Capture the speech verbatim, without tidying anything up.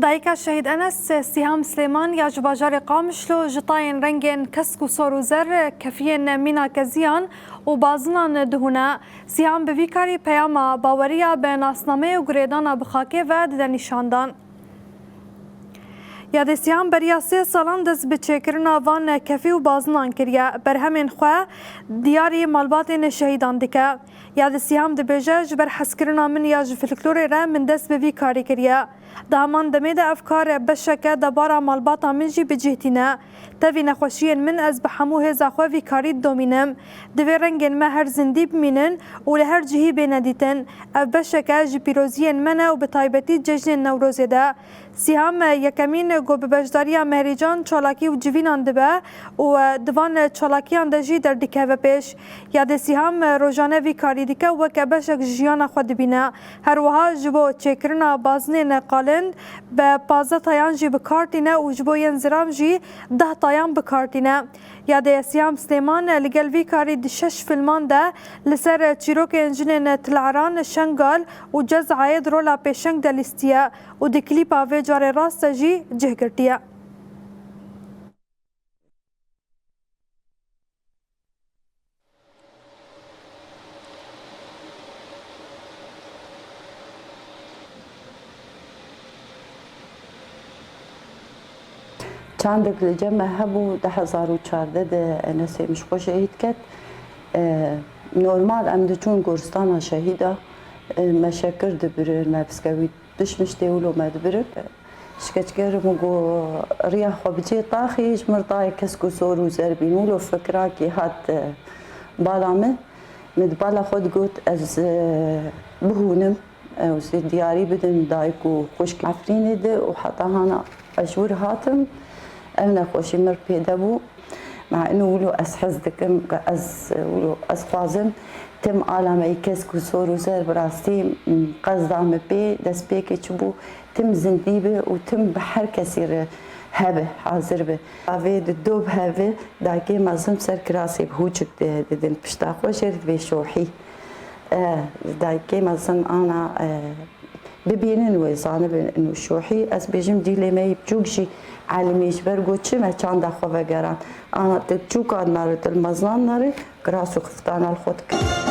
Dayika Şehîd Enes, Sîham Silêman ya ji bajarê Qamişlo ji tayên rengên kesk û sor û zer, kefiyên mîna keziyan û bazinan dihûne. Sîham bi vî karî peyama baweriya bi nasnameyê û girêdana bi xakê ve dide nîşandan. Yadê Sîham beriya sê salan dest bi çêkirina van kefî û bazinan kiriye. Berhemên xwe diyarî malbatên şehîdan dike. Yadê Sîham dibêje, ji ber hezkirina min ya ji folklorê re min dest bi vî karî kiriye. Di heman demê de ev kar beşeke debara malbata min jî bi cih tîne. Tevî nexweşiyên min ez bi hemû hêza xwe vî karî didomînim. Divê rengên me her zindî bimînin û li her cihî bêne dîtin. Ev beşeke ji pîroziyên me ne û bi taybetî cejnên Newrozê de. Sîham yekemîn ku bi beşdariya Mehrîcan çalakî û civînan dibe û di van çalakiyan de jî derdikeve pêş. Yadê Sîham rojane vî karî dike, weke beşek ji jiyana xwe dibîne. Her wiha ji bo çêkirina bazinên qalind bi pazdeh tayan jî bi kar tîne û ji bo yên ziram jî deh tayan bi kar tîne. Yadê Sîham Silêman li gel vî karî di şeş filman de li ser çîrokên jinên Til Eran, Şengal û Cezayê di rola pêşeng de lîstiye û di klîpa vê carê rast de jî cih girtiye. Çandek li cem me hebû, du hezar û çardeh de Enesê min ji xwe şehîd ket. E, normal em diçûn goristana şehîda, e, me şekir dibirin, me biskewît, tişt miştê wilo me dibirin. Şikeçker min got, riya xwe bicê taxî, ji min re dayê kesk û sor û zer bîn. Wilo fikirakî hat, e, bala min. Min di bala xwe digot, ez, e, bihûnim, ew zî diyarî bidin dayik û xwişk Efrînê de û heta hana ez ji wir hatim, ev nexweşî min re pêde bû. Ma ino wilo ez hez dikim, ez, wilo ez xwazim tim ala me yî kesk û sor û zer bi rastî, m, qezda min pê, destpêkê çi bû, tim zindî bi û tim bi her kesî re hebe, hazir bi. Avê di dob heve, dayikê mezin ser kirasê bi hûçik di-, didin pişta xwe jê re divê şohî. E, dayikê mezin ana, e, bibînin wê, zanibin ino şohî. Ez bêjim dîlê me yî biçûk jî elimî ji ber got çi me çanda xwe vegeran. Ana ti çûkan nare, til meznan nare, kiras û xiftana li xwe dikin.